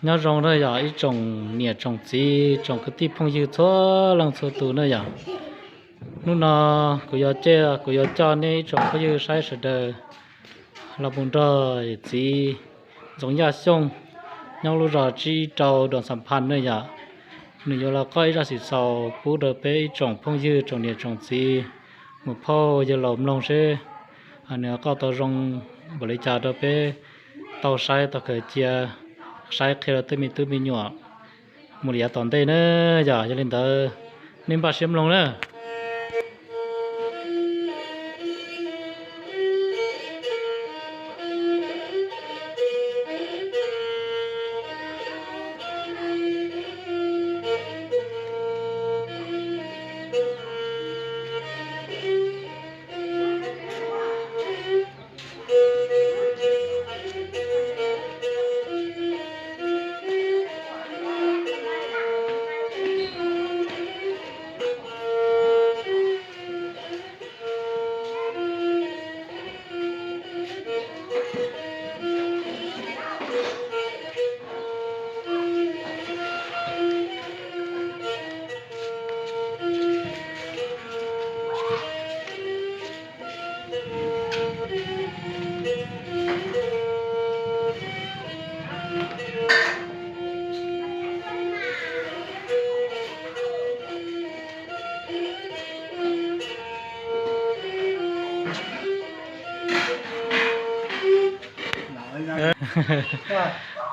Nyob zoo na yom, ib tsoom niam tsoom txiv, tsoom kwv tij phooj ywg txhua leej txhua tus na yom. Hnub no kuv yuav, kuv yuav coj nej ib tsoom phooj ywg saib sawv daws los mus nrog txiv Ntxoov Yaj Xyooj nyob lub zos Tsib Rau Doos Xam Phas na yom. Nws yuav los qoj ib zaj xwm xaus pub rau peb ib tsoom phooj ywg tsoom niam tsoom txiv mus phauj yawg laus mloog seb nws qoj tau zoo npaum li cas rau peb tau saib tau khaws cia, saib qhia rau tej me tub me nyuam mus li yav tom ntej na yom. Yog li ntawd nej npaj siab mloog na.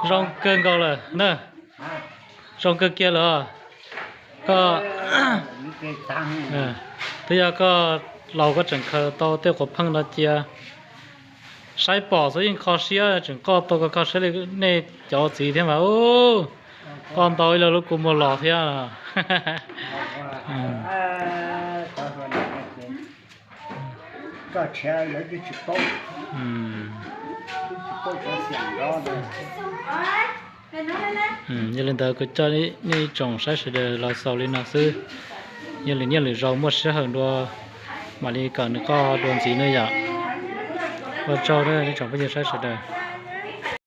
Zoo kawg nkaus lawm na. Zoo kawg kiag lawm. Koj, twb yog koj laus koj tseem khaws tau tej quas pheej no cia. Saib pom xwb yeej kho siab, tseem qoj tau koj kho siab li nej cov txiv thiab mas. Qoj ntau ib lo lub kua muag los thiab. Yog li ntawd kuv coj nej ib tsoom saib sawv daws los xaus li no xwb. Yog lwm niaj lwm zaus muaj sij hawm dua mam li kom nws qoj dua ntxiv na yom. Ua tsaug nej tsoom phooj ywg saib sawv daws.